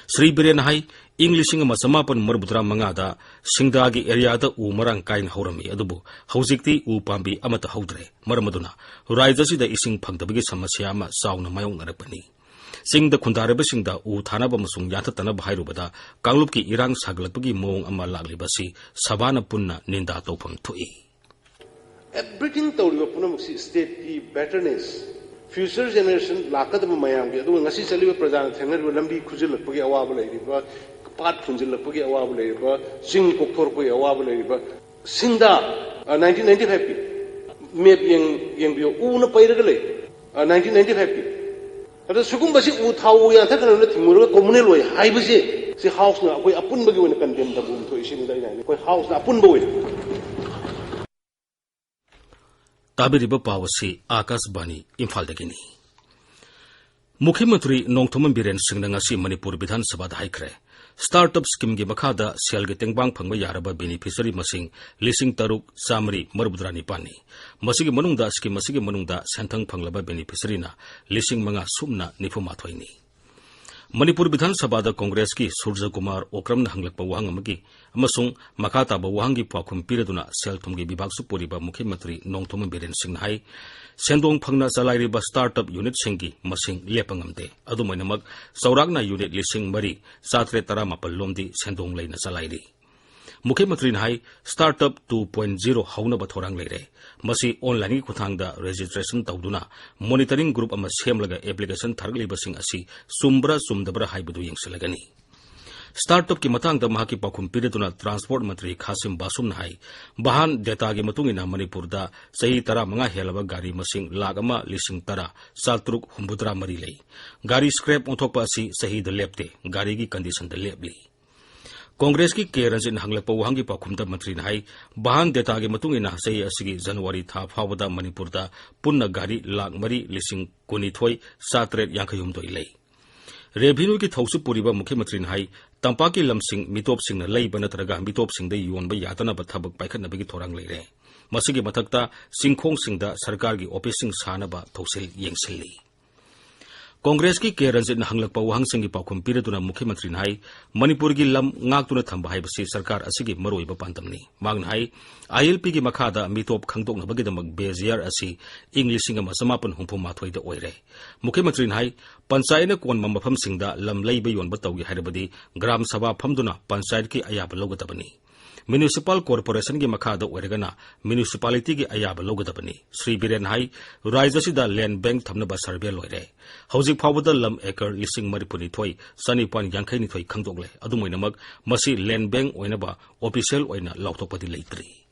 ꯁ꯭ꯔꯤ ꯕꯤꯔꯦꯟꯅ ꯍꯥꯏ, ꯏꯪ ꯂꯤꯁꯤꯡ ꯑꯃ ꯆꯃꯥꯄꯟ ꯃꯔꯤꯐꯨꯇꯔꯥ ꯃꯉꯥꯗ ꯁꯤꯡꯗꯥꯒꯤ areaꯗ ꯎ ꯃꯔꯥꯡ ꯀꯥꯏꯅ ꯍꯧꯔꯝꯃꯤ, ꯑꯗꯨꯕꯨ ꯍꯧꯖꯤꯛꯇꯤ ꯎ ꯄꯥꯝꯕꯤ ꯑꯃꯠꯇ ꯍꯧꯗ꯭ꯔꯦ꯫ ꯃꯔꯝ ꯑꯗꯨꯅ ꯔꯥꯏꯖ ꯑꯁꯤꯗ ꯏꯁꯤꯡ ꯐꯪꯗꯕꯒꯤ ꯁꯃꯁ꯭ꯌꯥ ꯑꯃ ꯆꯥꯎꯅ ꯃꯥꯌꯣꯛꯅꯔꯛꯄꯅꯤ꯫ ꯆꯤꯡꯗ ꯈꯨꯟꯗꯥꯔꯤꯕꯁꯤꯡꯗ ꯎ ꯊꯥꯅꯕ ꯑꯃꯁꯨꯡ ꯌꯥꯟꯊꯠꯇꯅꯕ ꯍꯥꯏꯔꯨꯕꯗ ꯀꯥꯡꯂꯨꯞꯀꯤ ꯏꯔꯥꯡ ꯁꯥꯒꯠꯂꯛꯄꯒꯤ ꯃꯑꯣꯡ ꯑꯃ ꯂꯥꯛꯂꯤꯕ ꯑꯁꯤ ꯁꯚꯥꯅ ꯄꯨꯟꯅ ꯅꯤꯟꯗꯥ ꯇꯧꯐꯝ ꯊꯣꯛꯏ꯫ Everything ꯇꯧꯔꯤꯕ ꯄꯨꯝꯅꯃꯛꯁꯤ stateꯀꯤ betterness, future generation ꯂꯥꯛꯀꯗꯕ ꯃꯌꯥꯝꯒꯤ, ꯑꯗꯨꯒ ꯉꯁꯤ ꯆꯠꯂꯤꯕ ꯄ꯭ꯔꯖꯥꯅ ꯊꯦꯡꯅꯔꯤꯕ ꯂꯝꯕꯤ ꯈꯨꯖꯤꯜꯂꯛꯄꯒꯤ ꯑꯋꯥꯕ ꯂꯩꯔꯤꯕ, ꯄꯥꯠ ꯐꯨꯟꯖꯤꯜꯂꯛꯄꯒꯤ ꯑꯋꯥꯕ ꯂꯩꯔꯤꯕ, ꯆꯤꯡ ꯀꯣꯛꯊꯣꯔꯛꯄꯒꯤ ꯑꯋꯥꯕ ꯂꯩꯔꯤꯕ, ꯁꯤꯡꯗꯥ, ꯑ, nineteen ninety fiveꯀꯤ map ꯌꯦꯡ-, ꯌꯦꯡꯕꯤꯌꯨ, ꯎꯅ ꯄꯩꯔꯒ ꯂꯩ, ꯑ, nineteen ninety fiveꯀꯤ꯫ ꯑꯗꯣ ꯁꯤꯒꯨꯝꯕꯁꯤ ꯎ ꯊꯥꯎ, ꯎ ꯌꯥꯟꯊꯠꯀꯅꯨꯅ ꯊꯤꯡꯉꯨꯔꯒ communal ꯑꯣꯏ ꯍꯥꯏꯕꯁꯦ, ꯁꯤ Houseꯅ ꯑꯩꯈꯣꯏ ꯑꯄꯨꯟꯕꯒꯤ ꯑꯣꯏꯅ condemn ꯇꯧꯕ ꯑꯃ ꯊꯣꯛꯏ, ꯁꯤꯅꯤꯗ ꯑꯩꯅ ꯍꯥꯏꯅꯤꯡꯉꯤ꯫ ꯑꯩꯈꯣꯏ Houseꯅ ꯑꯄꯨꯟꯕ ꯑꯣꯏꯅ꯫ ꯇꯥꯕꯤꯔꯤꯕ ꯄꯥꯎ ꯑꯁꯤ ꯑꯥꯀꯥꯁꯕꯥꯅꯤ ꯏꯝꯐꯥꯜꯗꯒꯤꯅꯤ꯫ ꯃꯨꯈ꯭ꯌ ꯃꯟꯇ꯭ꯔꯤ ꯅꯣꯡꯊꯣꯝꯕꯝ ꯕꯤꯔꯦꯟ ꯁꯤꯡꯅ ꯉꯁꯤ ꯃꯅꯤꯄꯨꯔ ꯕꯤꯙꯥꯟ ꯁꯚꯥꯗ ꯍꯥꯏꯈ꯭ꯔꯦ, startup schemeꯒꯤ ꯃꯈꯥꯗ ꯁꯦꯜꯒꯤ ꯇꯦꯡꯕꯥꯡ ꯐꯪꯕ ꯌꯥꯔꯕ beneficiary ꯃꯁꯤꯡ ꯂꯤꯁꯤꯡ ꯇꯔꯨꯛ ꯆꯥꯃꯔꯤ ꯃꯔꯤꯐꯨꯇꯔꯥ ꯅꯤꯄꯥꯟꯅꯤ꯫ ꯃꯁꯤꯒꯤ ꯃꯅꯨꯡꯗ scheme ꯑꯁꯤꯒꯤ ꯃꯅꯨꯡꯗ ꯁꯦꯟꯊꯪ ꯐꯪꯂꯕ beneficiaryꯅ ꯂꯤꯁꯤꯡ ꯃꯉꯥ ꯁꯨꯞꯅ ꯅꯤꯐꯨ ꯃꯥꯊꯣꯏꯅꯤ꯫ ꯃꯅꯤꯄꯨꯔ ꯕꯤꯙꯥꯟ ꯁꯚꯥꯗ ꯀꯣꯡꯒ꯭ꯔꯦꯁꯀꯤ ꯁꯨꯔꯖꯀꯨꯃꯥꯔ ꯑꯣꯀ꯭ꯔꯝꯅ ꯍꯪꯂꯛꯄ ꯋꯥꯍꯪ ꯑꯃꯒꯤ ꯑꯃꯁꯨꯡ ꯃꯈꯥ ꯇꯥꯕ ꯋꯥꯍꯪꯒꯤ ꯄꯥꯎꯈꯨꯝ ꯄꯤꯔꯗꯨꯅ ꯁꯦꯜ ꯊꯨꯝꯒꯤ ꯕꯤꯚꯥꯒꯁꯨ ꯄꯨꯔꯤꯕ ꯃꯨꯈ꯭ꯌ ꯃꯟꯇ꯭ꯔꯤ ꯅꯣꯡꯊꯣꯝꯕꯝ ꯕꯤꯔꯦꯟ ꯁꯤꯡꯅ ꯍꯥꯏ, ꯁꯦꯟꯗꯣꯡ ꯐꯪꯅ ꯆꯂꯥꯏꯔꯤꯕ startup unitꯁꯤꯡꯒꯤ ꯃꯁꯤꯡ ꯂꯦꯞꯄ ꯉꯝꯗꯦ꯫ ꯑꯗꯨꯝ ꯑꯣꯏꯅꯃꯛ, ꯆꯥꯎꯔꯥꯛꯅ unit ꯂꯤꯁꯤꯡ ꯃꯔꯤ ꯆꯥꯇ꯭ꯔꯦꯠ ꯇꯔꯥꯃꯥꯄꯜ ꯂꯣꯝꯗꯤ ꯁꯦꯟꯗꯣꯡ ꯂꯩꯅ ꯆꯂꯥꯏꯔꯤ꯫ ꯃꯨꯈ꯭ꯌ ꯃꯟꯇ꯭ꯔꯤꯅ ꯍꯥꯏ, Startup two point zero ꯍꯧꯅꯕ ꯊꯧꯔꯥꯡ ꯂꯩꯔꯦ꯫ ꯃꯁꯤ online-ꯒꯤ ꯈꯨꯠꯊꯥꯡꯗ registration ꯇꯧꯗꯨꯅ monitoring group ꯑꯃ ꯁꯦꯝꯂꯒ application ꯊꯥꯔꯛꯂꯤꯕꯁꯤꯡ ꯑꯁꯤ ꯆꯨꯝꯕ꯭ꯔꯥ ꯆꯨꯝꯗꯕ꯭ꯔꯥ ꯍꯥꯏꯕꯗꯨ ꯌꯦꯡꯁꯤꯜꯂꯒꯅꯤ꯫ Startup-ꯀꯤ ꯃꯇꯥꯡꯗ ꯃꯍꯥꯛꯀꯤ ꯄꯥꯎꯈꯨꯝ ꯄꯤꯔꯗꯨꯅ transport ꯃꯟꯇ꯭ꯔꯤ ꯈꯥꯁꯤꯝ ꯕꯥꯁꯨꯝꯅ ꯍꯥꯏ, ꯚꯥꯍꯥꯟ data-ꯒꯤ ꯃꯇꯨꯡ ꯏꯟꯅ ꯃꯅꯤꯄꯨꯔꯗ ꯆꯍꯤ ꯇꯔꯥꯃꯉꯥ ꯍꯦꯜꯂꯕ ꯒꯥꯔꯤ ꯃꯁꯤꯡ ꯂꯥꯈ ꯑꯃ ꯂꯤꯁꯤꯡ ꯇꯔꯥ ꯆꯥꯇ꯭ꯔꯨꯛ ꯍꯨꯝꯐꯨꯇꯔꯥ ꯃꯔꯤ ꯂꯩ꯫ ꯒꯥꯔꯤ scrap ꯑꯣꯟꯊꯣꯛꯄ ꯑꯁꯤ ꯆꯍꯤꯗ ꯂꯦꯞꯇꯦ, ꯒꯥꯔꯤꯒꯤ condition-ꯗ ꯂꯦꯞꯂꯤ꯫ ꯀꯣꯡꯒ꯭ꯔꯦꯁꯀꯤ ꯀꯦ ꯔꯟꯖꯤꯠꯅ ꯍꯪꯂꯛꯄ ꯋꯥꯍꯪꯒꯤ ꯄꯥꯎꯈꯨꯝꯗ ꯃꯟꯇ꯭ꯔꯤꯅ ꯍꯥꯏ, ꯚꯥꯍꯥꯟ data-ꯒꯤ ꯃꯇꯨꯡ ꯏꯟꯅ ꯆꯍꯤ ꯑꯁꯤꯒꯤ ꯖꯅꯋꯥꯔꯤ ꯊꯥ ꯐꯥꯎꯕꯗ ꯃꯅꯤꯄꯨꯔꯗ ꯄꯨꯟꯅ ꯒꯥꯔꯤ ꯂꯥꯈ ꯃꯔꯤ ꯂꯤꯁꯤꯡ ꯀꯨꯟꯅꯤꯊꯣꯏ ꯆꯥꯇꯔꯦꯠ ꯌꯥꯡꯈꯩꯍꯨꯝꯗꯣꯏ ꯂꯩ꯫ Revenue-ꯒꯤ ꯊꯧꯁꯤꯜ ꯄꯨꯔꯤꯕ ꯃꯨꯈ꯭ꯌ ꯃꯟꯇ꯭ꯔꯤꯅ ꯍꯥꯏ, ꯇꯝꯄꯥꯛꯀꯤ ꯂꯝꯁꯤꯡ ꯃꯤꯇꯣꯞꯁꯤꯡꯅ ꯂꯩꯕ ꯅꯠꯇ꯭ꯔꯒ ꯃꯤꯇꯣꯞꯁꯤꯡꯗ ꯌꯣꯟꯕ ꯌꯥꯗꯅꯕ ꯊꯕꯛ ꯄꯥꯏꯈꯠꯅꯕꯒꯤ ꯊꯧꯔꯥꯡ ꯂꯩꯔꯦ꯫ ꯃꯁꯤꯒꯤ ꯃꯊꯛꯇ ꯆꯤꯡꯈꯣꯡꯁꯤꯡꯗ ꯁꯔꯀꯥꯔꯒꯤ office-ꯁꯤꯡ ꯁꯥꯅꯕ ꯊꯧꯁꯤꯜ ꯌꯦꯡꯁꯤꯜꯂꯤ꯫ ꯀꯣꯡꯒ꯭ꯔꯦꯁꯀꯤ ꯀꯦ ꯔꯟꯖꯤꯠꯅ ꯍꯪꯂꯛꯄ ꯋꯥꯍꯪꯁꯤꯡꯒꯤ ꯄꯥꯎꯈꯨꯝ ꯄꯤꯔꯗꯨꯅ ꯃꯨꯈ꯭ꯌ ꯃꯟꯇ꯭ꯔꯤꯅ ꯍꯥꯏ, ꯃꯅꯤꯄꯨꯔꯒꯤ ꯂꯝ ꯉꯥꯛꯇꯨꯅ ꯊꯝꯕ ꯍꯥꯏꯕꯁꯤ ꯁꯔꯀꯥꯔ ꯑꯁꯤꯒꯤ ꯃꯔꯨꯑꯣꯏꯕ ꯄꯥꯟꯗꯝꯅꯤ꯫ ꯃꯍꯥꯛꯅ ꯍꯥꯏ, ILP-ꯒꯤ ꯃꯈꯥꯗ ꯃꯤꯇꯣꯞ ꯈꯪꯗꯣꯛꯅꯕꯒꯤꯗꯃꯛ base year ꯑꯁꯤ ꯏꯪ ꯂꯤꯁꯤꯡ ꯑꯃ ꯆꯃꯥꯄꯟ ꯍꯨꯝꯐꯨ ꯃꯥꯊꯣꯏꯗ ꯑꯣꯏꯔꯦ꯫ ꯃꯨꯈ꯭ꯌ ꯃꯟꯇ꯭ꯔꯤꯅ ꯍꯥꯏ, ꯄꯟꯆꯥꯌꯠꯅ ꯀꯣꯟꯕ ꯃꯐꯝꯁꯤꯡꯗ ꯂꯝ ꯂꯩꯕ ꯌꯣꯟꯕ ꯇꯧꯒꯦ ꯍꯥꯏꯔꯕꯗꯤ ꯒ꯭ꯔꯥꯝ ꯁꯚꯥ ꯐꯝꯗꯨꯅ ꯄꯟꯆꯥꯌꯠꯀꯤ ꯑꯌꯥꯕ ꯂꯧꯒꯗꯕꯅꯤ꯫ Municipal corporation-ꯒꯤ ꯃꯈꯥꯗ ꯑꯣꯏꯔꯒꯅ municipality-ꯒꯤ ꯑꯌꯥꯕ ꯂꯧꯒꯗꯕꯅꯤ꯫ ꯁ꯭ꯔꯤ ꯕꯤꯔꯦꯟꯅ ꯍꯥꯏ, ꯔꯥꯖ꯭ꯌ ꯑꯁꯤꯗ land bank ꯊꯝꯅꯕ survey ꯂꯣꯏꯔꯦ꯫ ꯍꯧꯖꯤꯛ ꯐꯥꯎꯕꯗ ꯂꯝ acre ꯂꯤꯁꯤꯡ ꯃꯔꯤꯐꯨꯅꯤꯊꯣꯏ ꯆꯅꯤꯄꯥꯟ ꯌꯥꯡꯈꯩꯅꯤꯊꯣꯏ ꯈꯪꯗꯣꯛꯂꯦ꯫ ꯑꯗꯨꯝ ꯑꯣꯏꯅꯃꯛ, ꯃꯁꯤ land bank ꯑꯣꯏꯅꯕ official ꯑꯣꯏꯅ ꯂꯥꯎꯊꯣꯛꯄꯗꯤ ꯂꯩꯇ꯭ꯔꯤ꯫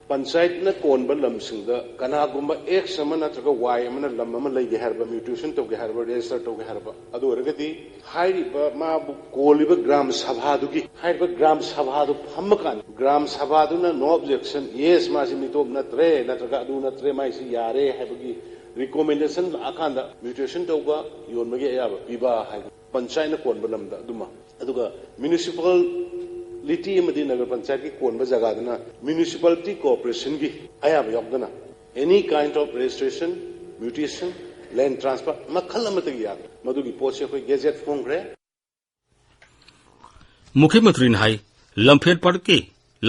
ꯄꯟꯆꯥꯌꯠꯅ ꯀꯣꯟꯕ ꯂꯝꯁꯤꯡꯗ ꯀꯅꯥꯒꯨꯝꯕ X ꯑꯃ ꯅꯠꯇ꯭ꯔꯒ Y ꯑꯃꯅ ꯂꯝ ꯑꯃ ꯂꯩꯒꯦ ꯍꯥꯏꯔꯕ, mutation ꯇꯧꯒꯦ ꯍꯥꯏꯔꯕ, register ꯇꯧꯒꯦ ꯍꯥꯏꯔꯕ, ꯑꯗꯨ ꯑꯣꯏꯔꯒꯗꯤ ꯍꯥꯏꯔꯤꯕ ꯃꯥꯕꯨ ꯀꯣꯜꯂꯤꯕ ꯒ꯭ꯔꯥꯝ ꯁꯚꯥꯗꯨꯒꯤ, ꯍꯥꯏꯔꯤꯕ ꯒ꯭ꯔꯥꯝ ꯁꯚꯥꯗꯨ ꯐꯝꯃꯀꯥꯟꯗ ꯒ꯭ꯔꯥꯝ ꯁꯚꯥꯗꯨꯅ no objection, yes, ꯃꯥꯁꯤ ꯃꯤꯇꯣꯞ ꯅꯠꯇ꯭ꯔꯦ, ꯅꯠꯇ꯭ꯔꯒ ꯑꯗꯨ ꯅꯠꯇ꯭ꯔꯦ, ꯃꯥꯏꯁꯤ ꯌꯥꯔꯦ ꯍꯥꯏꯕꯒꯤ recommendation ꯂꯥꯛꯑꯀꯥꯟꯗ mutation ꯇꯧꯕ, ꯌꯣꯟꯕꯒꯤ ꯑꯌꯥꯕ ꯄꯤꯕ ꯍꯥꯏꯕ ꯄꯟꯆꯥꯌꯠꯅ ꯀꯣꯟꯕ ꯂꯝꯗ ꯑꯗꯨꯃ꯫ ꯑꯗꯨꯒ municipality ꯑꯃꯗꯤ ꯅꯒꯔ ꯄꯟꯆꯥꯌꯠꯀꯤ ꯀꯣꯟꯕ ꯖꯒꯥꯗꯅ municipality corporation-ꯒꯤ ꯑꯌꯥꯕ ꯌꯥꯎꯗꯅ any kind of registration, mutation, land transfer ꯃꯈꯜ ꯑꯃꯠꯇꯒꯤ ꯌꯥꯗ꯭ꯔꯦ꯫ ꯃꯗꯨꯒꯤ ꯄꯣꯠꯁꯦ ꯑꯩꯈꯣꯏ gazette ꯐꯣꯡꯈ꯭ꯔꯦ꯫ ꯃꯨꯈ꯭ꯌ ꯃꯟꯇ꯭ꯔꯤꯅ ꯍꯥꯏ, ꯂꯝꯐꯦꯜ ꯄꯥꯠꯀꯤ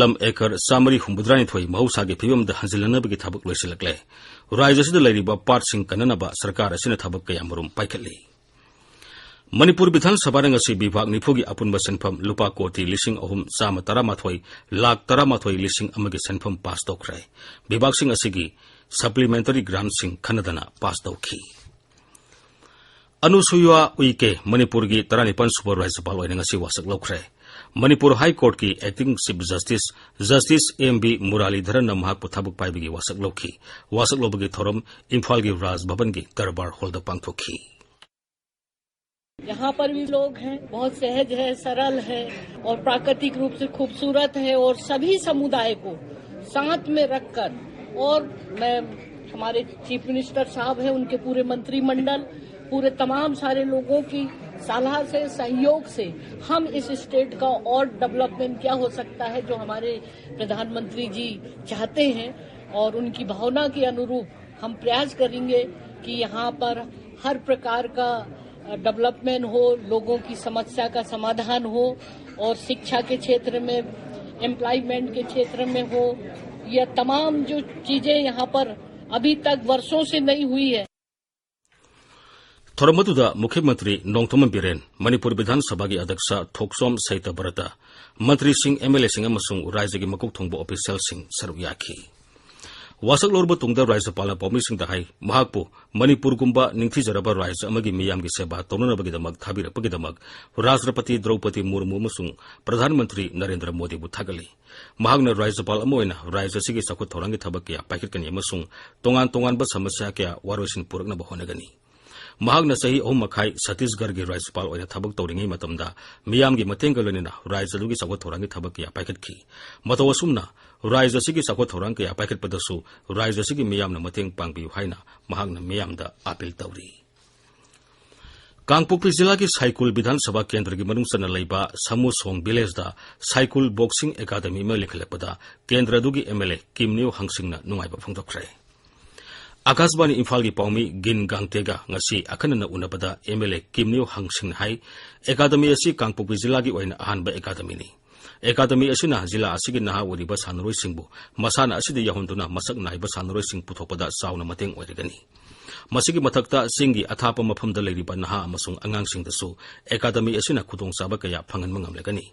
ꯂꯝ acre ꯆꯥꯃꯔꯤ ꯍꯨꯝꯐꯨꯇꯔꯥꯅꯤꯊꯣꯏ ꯃꯍꯧꯁꯥꯒꯤ ꯐꯤꯕꯝꯗ ꯍꯟꯖꯤꯜꯍꯟꯅꯕꯒꯤ ꯊꯕꯛ ꯂꯣꯏꯁꯤꯜꯂꯛꯂꯦ꯫ ꯔꯥꯖ꯭ꯌ ꯑꯁꯤꯗ ꯂꯩꯔꯤꯕ ꯄꯥꯠꯁꯤꯡ ꯀꯟꯅꯅꯕ ꯁꯔꯀꯥꯔ ꯑꯁꯤꯅ ꯊꯕꯛ ꯀꯌꯥꯃꯔꯨꯝ ꯄꯥꯏꯈꯠꯂꯤ꯫ ꯃꯅꯤꯄꯨꯔ ꯕꯤꯙꯥꯟ ꯁꯚꯥꯅ ꯉꯁꯤ ꯕꯤꯚꯥꯒ ꯅꯤꯐꯨꯒꯤ ꯑꯄꯨꯟꯕ ꯁꯦꯟꯐꯝ ꯂꯨꯄꯥ ꯀꯣꯇꯤ ꯂꯤꯁꯤꯡ ꯑꯍꯨꯝ ꯆꯥꯝꯃ ꯇꯔꯥꯃꯥꯊꯣꯏ ꯂꯥꯈ ꯇꯔꯥꯃꯥꯊꯣꯏ ꯂꯤꯁꯤꯡ ꯑꯃꯒꯤ ꯁꯦꯟꯐꯝ ꯄꯥꯁ ꯇꯧꯈ꯭ꯔꯦ꯫ ꯕꯤꯚꯥꯒꯁꯤꯡ ꯑꯁꯤꯒꯤ ꯁꯄ꯭ꯂꯤꯃꯦꯟꯇꯔꯤ ꯒ꯭ꯔꯥꯟꯠꯁꯤꯡ ꯈꯟꯅꯗꯅ ꯄꯥꯁ ꯇꯧꯈꯤ꯫ ꯑꯅꯨꯁꯨꯏꯌꯥ ꯎꯏꯀꯦ ꯃꯅꯤꯄꯨꯔꯒꯤ ꯇꯔꯥꯅꯤꯄꯥꯟ ꯁꯨꯕ ꯔꯥꯖ꯭ꯌꯄꯥꯜ ꯑꯣꯏꯅ ꯉꯁꯤ ꯋꯥꯁꯛ ꯂꯧꯈ꯭ꯔꯦ꯫ ꯃꯅꯤꯄꯨꯔ ꯍꯥꯏ ꯀꯣꯔꯠꯀꯤ acting chief justice, justice M B ꯃꯨꯔꯥꯂꯤꯙꯔꯟꯅ ꯃꯍꯥꯛꯄꯨ ꯊꯕꯛ ꯄꯥꯏꯕꯒꯤ ꯋꯥꯁꯛ ꯂꯧꯈꯤ꯫ ꯋꯥꯁꯛ ꯂꯧꯕꯒꯤ ꯊꯧꯔꯝ ꯏꯝꯐꯥꯜꯒꯤ ꯔꯥꯖ ꯚꯕꯟꯒꯤ ꯗꯔꯕꯥꯔ ꯍꯣꯜꯗ ꯄꯥꯡꯊꯣꯛꯈꯤ꯫ यहाँ पर भी लोग हैं, बहुत सहज है, सरल है और प्राकृतिक रूप से खूबसूरत है और सभी समुदाय को साथ में रखकर, और मैं, हमारे चीफ मिनिस्टर साहब हैं, उनके पूरे मंत्रिमंडल, पूरे तमाम सारे लोगों की सलाह से, सहयोग से हम इस स्टेट का और डेवलपमेंट क्या हो सकता है, जो हमारे प्रधानमंत्री जी चाहते हैं और उनकी भावना के अनुरूप हम प्रयास करेंगे कि यहाँ पर हर प्रकार का डेवलपमेंट हो, लोगों की समस्या का समाधान हो और शिक्षा के क्षेत्र में, एम्प्लॉयमेंट के क्षेत्र में हो, यह तमाम जो चीजें यहाँ पर अभी तक वर्षों से नहीं हुई है। ꯊꯧꯔꯝ ꯑꯗꯨꯗ ꯃꯨꯈ꯭ꯌ ꯃꯟꯇ꯭ꯔꯤ ꯅꯣꯡꯊꯣꯝꯕꯝ ꯕꯤꯔꯦꯟ, ꯃꯅꯤꯄꯨꯔ ꯕꯤꯙꯥꯟ ꯁꯚꯥꯒꯤ ꯑꯗ꯭ꯌꯛꯁ ꯊꯣꯛꯆꯣꯝ ꯁꯩꯇꯕ꯭ꯔꯇ, ꯃꯟꯇ꯭ꯔꯤꯁꯤꯡ, ꯑꯦꯝ ꯑꯦꯜ ꯑꯦꯁꯤꯡ ꯑꯃꯁꯨꯡ ꯔꯥꯖ꯭ꯌꯒꯤ ꯃꯀꯣꯛ ꯊꯣꯡꯕ ꯑꯣꯐꯤꯁꯤꯌꯦꯜꯁꯤꯡ ꯁꯔꯨꯛ ꯌꯥꯈꯤ꯫ ꯋꯥꯁꯛ ꯂꯧꯔꯕ ꯇꯨꯡꯗ ꯔꯥꯖ꯭ꯌꯄꯥꯜꯅ ꯄꯥꯎꯃꯤꯁꯤꯡꯗ ꯍꯥꯏ, ꯃꯍꯥꯛꯄꯨ ꯃꯅꯤꯄꯨꯔꯒꯨꯝꯕ ꯅꯤꯡꯊꯤꯖꯔꯕ ꯔꯥꯖ꯭ꯌ ꯑꯃꯒꯤ ꯃꯤꯌꯥꯝꯒꯤ ꯁꯦꯕꯥ ꯇꯧꯅꯅꯕꯒꯤꯗꯃꯛ ꯊꯥꯕꯤꯔꯛꯄꯒꯤꯗꯃꯛ ꯔꯥꯁꯇ꯭ꯔꯄꯇꯤ ꯗ꯭ꯔꯧꯄꯗꯤ ꯃꯨꯔꯃꯨ ꯑꯃꯁꯨꯡ ꯄ꯭ꯔꯙꯥꯟ ꯃꯟꯇ꯭ꯔꯤ ꯅꯔꯦꯟꯗ꯭ꯔ ꯃꯣꯗꯤꯕꯨ ꯊꯥꯒꯠꯂꯤ꯫ ꯃꯍꯥꯛꯅ ꯔꯥꯖ꯭ꯌꯄꯥꯜ ꯑꯃ ꯑꯣꯏꯅ ꯔꯥꯖ꯭ꯌ ꯑꯁꯤꯒꯤ ꯆꯥꯎꯈꯠ ꯊꯧꯔꯥꯡꯒꯤ ꯊꯕꯛ ꯀꯌꯥ ꯄꯥꯏꯈꯠꯀꯅꯤ ꯑꯃꯁꯨꯡ ꯇꯣꯉꯥꯟ ꯇꯣꯉꯥꯟꯕ ꯁꯃꯁ꯭ꯌꯥ ꯀꯌꯥ ꯋꯥꯔꯣꯏꯁꯤꯟ ꯄꯨꯔꯛꯅꯕ ꯍꯣꯠꯅꯒꯅꯤ꯫ ꯃꯍꯥꯛꯅ ꯆꯍꯤ ꯑꯍꯨꯝ ꯃꯈꯥꯏ ꯁꯠꯇꯤꯁꯒꯔꯒꯤ ꯔꯥꯖ꯭ꯌꯄꯥꯜ ꯑꯣꯏꯅ ꯊꯕꯛ ꯇꯧꯔꯤꯉꯩ ꯃꯇꯝꯗ ꯃꯤꯌꯥꯝꯒꯤ ꯃꯇꯦꯡꯒ ꯂꯣꯏꯅꯅ ꯔꯥꯖ꯭ꯌ ꯑꯗꯨꯒꯤ ꯆꯥꯎꯈꯠ ꯊꯧꯔꯥꯡꯒꯤ ꯊꯕꯛ ꯀꯌꯥ ꯄꯥꯏꯈꯠꯈꯤ꯫ ꯃꯇꯧ ꯑꯁꯨꯝꯅ ꯔꯥꯖ꯭ꯌ ꯑꯁꯤꯒꯤ ꯆꯥꯎꯈꯠ ꯊꯧꯔꯥꯡ ꯀꯌꯥ ꯄꯥꯏꯈꯠꯄꯗꯁꯨ ꯔꯥꯖ꯭ꯌ ꯑꯁꯤꯒꯤ ꯃꯤꯌꯥꯝꯅ ꯃꯇꯦꯡ ꯄꯥꯡꯕꯤꯌꯨ ꯍꯥꯏꯅ ꯃꯍꯥꯛꯅ ꯃꯤꯌꯥꯝꯗ ꯑꯥꯄꯤꯜ ꯇꯧꯔꯤ꯫ ꯀꯥꯡꯄꯣꯛꯄꯤ ꯖꯤꯂꯥꯒꯤ ꯁꯥꯏꯀꯨꯜ ꯕꯤꯙꯥꯟ ꯁꯚꯥ ꯀꯦꯟꯗ꯭ꯔꯒꯤ ꯃꯅꯨꯡ ꯆꯟꯅ ꯂꯩꯕ ꯁꯃꯨꯁꯣꯡ ꯚꯤꯂꯦꯖꯇ ꯁꯥꯏꯀꯨꯜ ꯕꯣꯛꯁꯤꯡ ꯑꯦꯀꯥꯗꯃꯤ ꯑꯃ ꯂꯤꯡꯈꯠꯂꯛꯄꯗ ꯀꯦꯟꯗ꯭ꯔ ꯑꯗꯨꯒꯤ ꯑꯦꯝ ꯑꯦꯜ ꯑꯦ ꯀꯤꯝꯅꯤꯌꯨ ꯍꯪꯁꯤꯡꯅ ꯅꯨꯡꯉꯥꯏꯕ ꯐꯣꯡꯗꯣꯛꯈ꯭ꯔꯦ꯫ ꯑꯀꯥꯁꯕꯥꯅꯤ ꯏꯝꯐꯥꯜꯒꯤ ꯄꯥꯎꯃꯤ ꯒꯤꯟ ꯒꯥꯡꯇꯦꯒ ꯉꯁꯤ ꯑꯈꯟꯅꯅ ꯎꯅꯕꯗ ꯑꯦꯝ ꯑꯦꯜ ꯑꯦ ꯀꯤꯝꯅꯤꯌꯨ ꯍꯪꯁꯤꯡꯅ ꯍꯥꯏ, ꯑꯦꯀꯥꯗꯃꯤ ꯑꯁꯤ ꯀꯥꯡꯄꯣꯛꯄꯤ ꯖꯤꯂꯥꯒꯤ ꯑꯣꯏꯅ ꯑꯍꯥꯟꯕ ꯑꯦꯀꯥꯗꯃꯤꯅꯤ꯫ ꯑꯦꯀꯥꯗꯃꯤ ꯑꯁꯤꯅ ꯖꯤꯂꯥ ꯑꯁꯤꯒꯤ ꯅꯍꯥ ꯑꯣꯏꯔꯤꯕ ꯁꯥꯟꯅꯔꯣꯏꯁꯤꯡꯕꯨ ꯃꯁꯥꯟꯅ ꯑꯁꯤꯗ ꯌꯥꯎꯍꯟꯗꯨꯅ ꯃꯁꯛ ꯅꯥꯏꯕ ꯁꯥꯟꯅꯔꯣꯏꯁꯤꯡ ꯄꯨꯊꯣꯛꯄꯗ ꯆꯥꯎꯅ ꯃꯇꯦꯡ ꯑꯣꯏꯔꯒꯅꯤ꯫ ꯃꯁꯤꯒꯤ ꯃꯊꯛꯇ ꯆꯤꯡꯒꯤ ꯑꯊꯥꯞꯄ ꯃꯐꯝꯗ ꯂꯩꯔꯤꯕ ꯅꯍꯥ ꯑꯃꯁꯨꯡ ꯑꯉꯥꯡꯁꯤꯡꯗꯁꯨ ꯑꯦꯀꯥꯗꯃꯤ ꯑꯁꯤꯅ ꯈꯨꯗꯣꯡꯆꯥꯕ ꯀꯌꯥ ꯐꯪꯍꯟꯕ ꯉꯝꯂꯒꯅꯤ꯫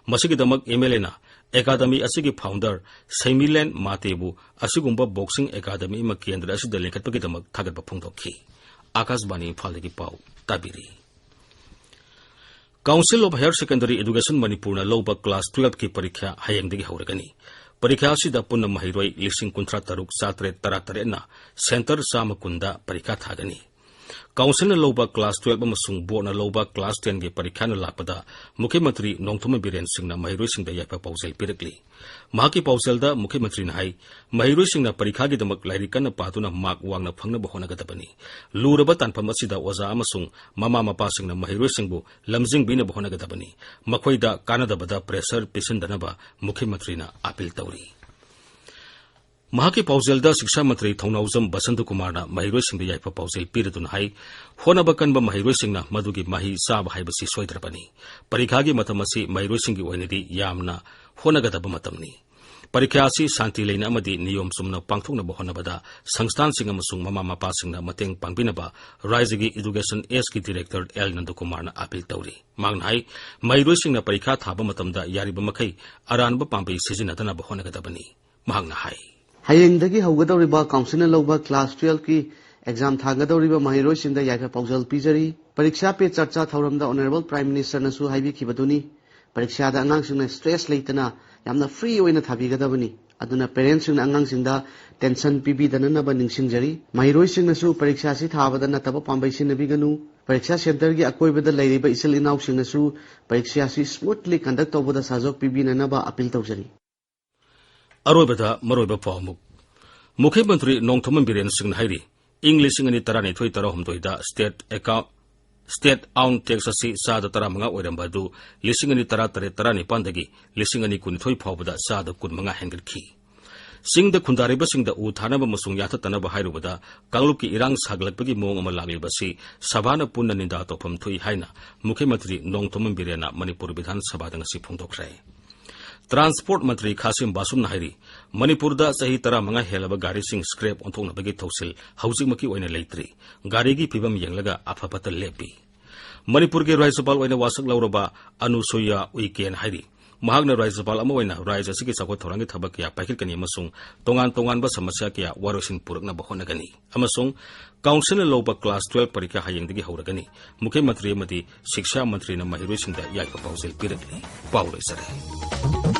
ꯃꯁꯤꯒꯤꯗꯃꯛ ꯑꯦꯝ ꯑꯦꯜ ꯑꯦꯅ ꯑꯦꯀꯥꯗꯃꯤ ꯑꯁꯤꯒꯤ ꯐꯥꯎꯟꯗꯔ ꯁꯩꯃꯤꯂꯦꯟ ꯃꯥꯇꯦꯕꯨ ꯑꯁꯤꯒꯨꯝꯕ ꯕꯣꯛꯁꯤꯡ ꯑꯦꯀꯥꯗꯃꯤ ꯑꯃ ꯀꯦꯟꯗ꯭ꯔ ꯑꯁꯤꯗ ꯂꯤꯡꯈꯠꯄꯒꯤꯗꯃꯛ ꯊꯥꯒꯠꯄ ꯐꯣꯡꯗꯣꯛꯈꯤ꯫ ꯑꯥꯀꯥꯁꯕꯥꯅꯤ ꯏꯝꯐꯥꯜꯗꯒꯤ ꯄꯥꯎ ꯇꯥꯕꯤꯔꯤ꯫ Council of Higher Secondary Education ꯃꯅꯤꯄꯨꯔꯅ ꯂꯧꯕ class twelve ꯀꯤ ꯄꯔꯤꯈ꯭ꯌꯥ ꯍꯌꯦꯡꯗꯒꯤ ꯍꯧꯔꯒꯅꯤ꯫ ꯄꯔꯤꯈ꯭ꯌꯥ ꯑꯁꯤꯗ ꯄꯨꯟꯅ ꯃꯍꯩꯔꯣꯏ ꯂꯤꯁꯤꯡ ꯀꯨꯟꯊ꯭ꯔꯥ ꯇꯔꯨꯛ ꯆꯥꯇꯔꯦꯠ ꯇꯔꯥ ꯇꯔꯦꯠꯅ center ꯆꯥꯝꯃ ꯀꯨꯟꯗ ꯄꯔꯤꯈ꯭ꯌꯥ ꯊꯥꯒꯅꯤ꯫ Council ꯅ ꯂꯧꯕ class twelve ꯑꯃꯁꯨꯡ board ꯅ ꯂꯧꯕ class ten ꯒꯤ ꯄꯔꯤꯈ꯭ꯌꯥꯅ ꯂꯥꯛꯄꯗ ꯃꯨꯈ꯭ꯌ ꯃꯟꯇ꯭ꯔꯤ ꯅꯣꯡꯊꯣꯝꯕꯝ ꯕꯤꯔꯦꯟ ꯁꯤꯡꯅ ꯃꯍꯩꯔꯣꯏꯁꯤꯡꯗ ꯌꯥꯏꯐ ꯄꯥꯎꯖꯦꯜ ꯄꯤꯔꯛꯂꯤ꯫ ꯃꯍꯥꯛꯀꯤ ꯄꯥꯎꯖꯦꯜꯗ ꯃꯨꯈ꯭ꯌ ꯃꯟꯇ꯭ꯔꯤꯅ ꯍꯥꯏ, ꯃꯍꯩꯔꯣꯏꯁꯤꯡꯅ ꯄꯔꯤꯈꯥꯒꯤꯗꯃꯛ ꯂꯥꯏꯔꯤꯛ ꯀꯟꯅ ꯄꯥꯗꯨꯅ mark ꯋꯥꯡꯅ ꯐꯪꯅꯕ ꯍꯣꯠꯅꯒꯗꯕꯅꯤ꯫ ꯂꯨꯔꯕ ꯇꯥꯟꯐꯝ ꯑꯁꯤꯗ ꯑꯣꯖꯥ ꯑꯃꯁꯨꯡ ꯃꯃꯥ ꯃꯄꯥꯁꯤꯡꯅ ꯃꯍꯩꯔꯣꯏꯁꯤꯡꯕꯨ ꯂꯝꯖꯤꯡꯕꯤꯅꯕ ꯍꯣꯠꯅꯒꯗꯕꯅꯤ꯫ ꯃꯈꯣꯏꯗ ꯀꯥꯟꯅꯗꯕꯗ pressure ꯄꯤꯁꯤꯟꯗꯅꯕ ꯃꯨꯈ꯭ꯌ ꯃꯟꯇ꯭ꯔꯤꯅ appeal ꯇꯧꯔꯤ꯫ ꯃꯍꯥꯛꯀꯤ ꯄꯥꯎꯖꯦꯜꯗ ꯁꯤꯛꯁꯥ ꯃꯟꯇ꯭ꯔꯤ ꯊꯧꯅꯥꯎꯖꯝ ꯕꯁꯟꯇ ꯀꯨꯃꯥꯔꯅ ꯃꯍꯩꯔꯣꯏꯁꯤꯡꯗ ꯌꯥꯏꯐ ꯄꯥꯎꯖꯦꯜ ꯄꯤꯔꯗꯨꯅ ꯍꯥꯏ, ꯍꯣꯠꯅꯕ ꯀꯟꯕ ꯃꯍꯩꯔꯣꯏꯁꯤꯡꯅ ꯃꯗꯨꯒꯤ ꯃꯍꯩ ꯆꯥꯕ ꯍꯥꯏꯕꯁꯤ ꯁꯣꯏꯗ꯭ꯔꯕꯅꯤ꯫ ꯄꯔꯤꯈꯥꯒꯤ ꯃꯇꯝ ꯑꯁꯤ ꯃꯍꯩꯔꯣꯏꯁꯤꯡꯒꯤ ꯑꯣꯏꯅꯗꯤ ꯌꯥꯝꯅ ꯍꯣꯠꯅꯒꯗꯕ ꯃꯇꯝꯅꯤ꯫ ꯄꯔꯤꯈꯥ ꯑꯁꯤ ꯁꯥꯟꯇꯤ ꯂꯩꯅ ꯑꯃꯗꯤ ꯅꯤꯌꯣꯝ ꯆꯨꯝꯅ ꯄꯥꯡꯊꯣꯛꯅꯕ ꯍꯣꯠꯅꯕꯗ ꯁꯪꯁꯊꯥꯟꯁꯤꯡ ꯑꯃꯁꯨꯡ ꯃꯃꯥ ꯃꯄꯥꯁꯤꯡꯅ ꯃꯇꯦꯡ ꯄꯥꯡꯕꯤꯅꯕ ꯔꯥꯏꯖ꯭ꯌꯒꯤ Education Ace ꯀꯤ director ꯑꯦꯜ ꯅꯟꯗꯀꯨꯃꯥꯔꯅ appeal ꯇꯧꯔꯤ꯫ ꯃꯍꯥꯛꯅ ꯍꯥꯏ, ꯃꯍꯩꯔꯣꯏꯁꯤꯡꯅ ꯄꯔꯤꯈꯥ ꯊꯥꯕ ꯃꯇꯝꯗ ꯌꯥꯔꯤꯕ ꯃꯈꯩ ꯑꯔꯥꯟꯕ ꯄꯥꯝꯕꯩ ꯁꯤꯖꯤꯟꯅꯗꯅꯕ ꯍꯣꯠꯅꯒꯗꯕꯅꯤ꯫ ꯃꯍꯥꯛꯅ ꯍꯥꯏ꯫ ꯍꯌꯦꯡꯗꯒꯤ ꯍꯧꯒꯗꯧꯔꯤꯕ Council ꯅ ꯂꯧꯕ class twelve ꯀꯤ exam ꯊꯥꯒꯗꯧꯔꯤꯕ ꯃꯍꯩꯔꯣꯏꯁꯤꯡꯗ ꯌꯥꯏꯐ ꯄꯥꯎꯖꯦꯜ ꯄꯤꯖꯔꯤ꯫ ꯄꯔꯤꯈ꯭ꯌꯥ ꯄꯦ ꯆꯔꯆꯥ ꯊꯧꯔꯝꯗ Honourable Prime Minister ꯅꯁꯨ ꯍꯥꯏꯕꯤꯈꯤꯕꯗꯨꯅꯤ, ꯄꯔꯤꯈ꯭ꯌꯥꯗ ꯑꯉꯥꯡꯁꯤꯡꯅ stress ꯂꯩꯇꯅ ꯌꯥꯝꯅ free ꯑꯣꯏꯅ ꯊꯥꯕꯤꯒꯗꯕꯅꯤ꯫ ꯑꯗꯨꯅ parents ꯁꯤꯡꯅ ꯑꯉꯥꯡꯁꯤꯡꯗ tension ꯄꯤꯕꯤꯗꯅꯅꯕ ꯅꯤꯡꯁꯤꯡꯖꯔꯤ꯫ ꯃꯍꯩꯔꯣꯏꯁꯤꯡꯅꯁꯨ ꯄꯔꯤꯈ꯭ꯌꯥꯁꯤ ꯊꯥꯕꯗ ꯅꯠꯇꯕ ꯄꯥꯝꯕꯩ ꯁꯤꯖꯤꯟꯅꯕꯤꯒꯅꯨ꯫ ꯄꯔꯤꯈ꯭ꯌꯥ center ꯒꯤ ꯑꯀꯣꯏꯕꯗ ꯂꯩꯔꯤꯕ ꯏꯆꯤꯜ ꯏꯅꯥꯎꯁꯤꯡꯅꯁꯨ ꯄꯔꯤꯈ꯭ꯌꯥꯁꯤ smoothly conduct ꯇꯧꯕꯗ ꯁꯍꯌꯣꯒ ꯄꯤꯕꯤꯅꯅꯕ appeal ꯇꯧꯖꯔꯤ꯫ ꯑꯔꯣꯏꯕꯗ ꯃꯔꯨꯑꯣꯏꯕ ꯄꯥꯎ ꯑꯃꯨꯛ꯫ ꯃꯨꯈ꯭ꯌ ꯃꯟꯇ꯭ꯔꯤ ꯅꯣꯡꯊꯣꯝꯕꯝ ꯕꯤꯔꯦꯟ ꯁꯤꯡꯅ ꯍꯥꯏꯔꯤ, ꯏꯪ ꯂꯤꯁꯤꯡ ꯑꯅꯤ ꯇꯔꯥꯅꯤꯊꯣꯏ ꯇꯔꯥꯍꯨꯝꯗꯣꯏꯗ state account, state own tax ꯑꯁꯤ ꯆꯥꯗ ꯇꯔꯥꯃꯉꯥ ꯑꯣꯏꯔꯝꯕ ꯑꯗꯨ ꯂꯤꯁꯤꯡ ꯑꯅꯤ ꯇꯔꯥꯇꯔꯦꯠ ꯇꯔꯥꯅꯤꯄꯥꯟꯗꯒꯤ ꯂꯤꯁꯤꯡ ꯑꯅꯤ ꯀꯨꯟꯅꯤꯊꯣꯏ ꯐꯥꯎꯕꯗ ꯆꯥꯗ ꯀꯨꯟꯃꯉꯥ ꯍꯦꯟꯒꯠꯈꯤ꯫ ꯆꯤꯡꯗ ꯈꯨꯟꯗꯥꯔꯤꯕꯁꯤꯡꯗ ꯎ ꯊꯥꯅꯕ ꯑꯃꯁꯨꯡ ꯌꯥꯟꯊꯠꯇꯅꯕ ꯍꯥꯏꯔꯨꯕꯗ ꯀꯥꯡꯂꯨꯞꯀꯤ ꯏꯔꯥꯡ ꯁꯥꯒꯠꯂꯛꯄꯒꯤ ꯃꯑꯣꯡ ꯑꯃ ꯂꯥꯛꯂꯤꯕ ꯑꯁꯤ ꯁꯚꯥꯅ ꯄꯨꯟꯅ ꯅꯤꯟꯗꯥ ꯇꯧꯐꯝ ꯊꯣꯛꯏ ꯍꯥꯏꯅ ꯃꯨꯈ꯭ꯌ ꯃꯟꯇ꯭ꯔꯤ ꯅꯣꯡꯊꯣꯝꯕꯝ ꯕꯤꯔꯦꯟꯅ ꯃꯅꯤꯄꯨꯔ ꯕꯤꯙꯥꯟ ꯁꯚꯥꯗ ꯉꯁꯤ ꯐꯣꯡꯗꯣꯛꯈ꯭ꯔꯦ꯫ ꯇ꯭ꯔꯥꯟꯁꯄꯣꯔꯠ ꯃꯟꯇ꯭ꯔꯤ ꯈꯥꯁꯤꯝ ꯕꯥꯁꯨꯝꯅ ꯍꯥꯏꯔꯤ, ꯃꯅꯤꯄꯨꯔꯗ ꯆꯍꯤ ꯇꯔꯥꯃꯉꯥ ꯍꯦꯜꯂꯕ ꯒꯥꯔꯤꯁꯤꯡ ꯁ꯭ꯀ꯭ꯔꯦꯞ ꯑꯣꯟꯊꯣꯛꯅꯕꯒꯤ ꯊꯧꯁꯤꯜ ꯍꯧꯖꯤꯛꯃꯛꯀꯤ ꯑꯣꯏꯅ ꯂꯩꯇ꯭ꯔꯤ꯫ ꯒꯥꯔꯤꯒꯤ ꯐꯤꯕꯝ ꯌꯦꯡꯂꯒ ꯑꯐ ꯐꯠꯇ ꯂꯦꯞꯄꯤ꯫ ꯃꯅꯤꯄꯨꯔꯒꯤ ꯔꯥꯖ꯭ꯌꯄꯥꯜ ꯑꯣꯏꯅ ꯋꯥꯁꯛ ꯂꯧꯔꯕ ꯑꯅꯨꯁꯨꯏꯌꯥ ꯎꯏꯀꯦꯟ ꯍꯥꯏꯔꯤ, ꯃꯍꯥꯛꯅ ꯔꯥꯖ꯭ꯌꯄꯥꯜ ꯑꯃ ꯑꯣꯏꯅ ꯔꯥꯖ꯭ꯌ ꯑꯁꯤꯒꯤ ꯆꯥꯎꯈꯠ ꯊꯧꯔꯥꯡꯒꯤ ꯊꯕꯛ ꯀꯌꯥ ꯄꯥꯏꯈꯠꯀꯅꯤ ꯑꯃꯁꯨꯡ ꯇꯣꯉꯥꯟ ꯇꯣꯉꯥꯟꯕ ꯁꯃꯁ꯭ꯌꯥ ꯀꯌꯥ ꯋꯥꯔꯣꯏꯁꯤꯟ ꯄꯨꯔꯛꯅꯕ ꯍꯣꯠꯅꯒꯅꯤ꯫ ꯑꯃꯁꯨꯡ ꯀꯥꯎꯟꯁꯤꯜꯅ ꯂꯧꯕ ꯀ꯭ꯂꯥꯁ ꯇꯨꯋꯦꯜꯐ ꯄꯔꯤꯈꯥ ꯍꯌꯦꯡꯗꯒꯤ ꯍꯧꯔꯒꯅꯤ꯫ ꯃꯨꯈ꯭ꯌ ꯃꯟꯇ꯭ꯔꯤ ꯑꯃꯗꯤ ꯁꯤꯛꯁꯥ ꯃꯟꯇ꯭ꯔꯤꯅ ꯃꯍꯩꯔꯣꯏꯁꯤꯡꯗ ꯌꯥꯏꯐ ꯄꯥꯎꯖꯦꯜ ꯄꯤꯔꯛꯂꯤ꯫ ꯄꯥꯎ ꯂꯣꯏꯖꯔꯦ꯫